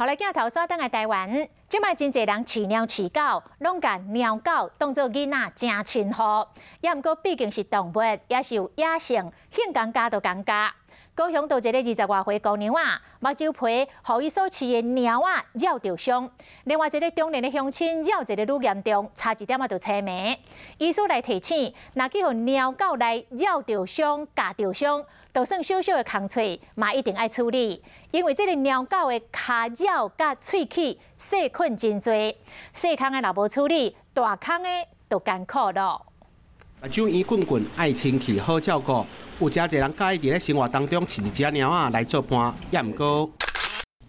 予來鏡頭煞轉來台灣，這擺真濟人飼貓飼狗，攏共貓狗當做囡仔誠親厚。也毋過畢竟是動物，也是有野性，興仝家就仝家。高雄就一个20外歲姑娘仔，目睭皮予伊所飼的貓仔咬著傷。另外一个中年的鄉親咬一个愈嚴重，差一點仔就青盲。醫師來提醒，若去予貓狗來咬著傷、咬著傷，就算小小的空喙，嘛一定愛處理，因為這个貓狗的跤爪佮喙齒細菌真濟，細空的若無處理，大空的就艱苦咯。目睭圓滾滾，愛清氣，好照顧。有誠濟人佮意佇咧生活當中飼一隻貓仔來做伴，也毋過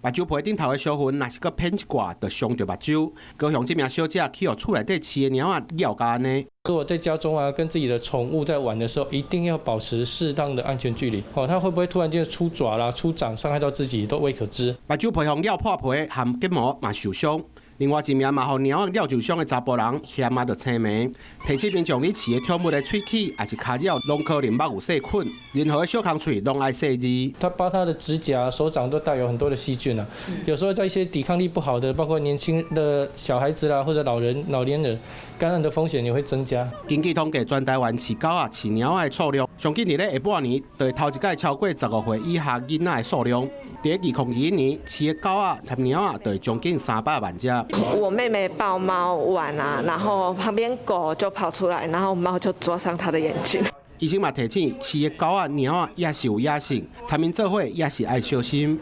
目睭皮頂頭的小痕，若是閣偏一掛，就傷著目睭。高雄這名小姐去予厝內底飼的貓仔咬甲按呢。如果在家中啊，跟自己的寵物在玩的時候，一定要保持適當的安全距離。哦，它會不會突然間出爪啦、出掌傷害到自己都未可知。目睭皮予咬破皮，含結膜嘛受傷。另外一名嘛予貓仔咬受傷的查埔人，險仔就青盲。提醒民眾，你飼的寵物的喙齒抑是跤爪，攏可能捌有細菌，任何的小空喙攏愛細膩。它包括它的指甲、手掌都帶有很多的細菌啊。有時候在一些抵抗力不好的，包括年輕的小孩子啦，或者老人、老年人，感染的風險也會增加。根據統計，全台灣飼狗仔、飼貓仔的數量，上緊佇咧下半年，就會頭一擺超過15歲以下囡仔的數量。佇咧2021年，飼的狗仔和貓仔就會將近300萬隻。我妹妹抱貓玩啊，然後旁邊狗就跑出來，然後貓就抓傷她的眼睛。醫生嘛提醒，飼的狗仔、貓仔也是有野性，參𪜶做伙也是愛小心。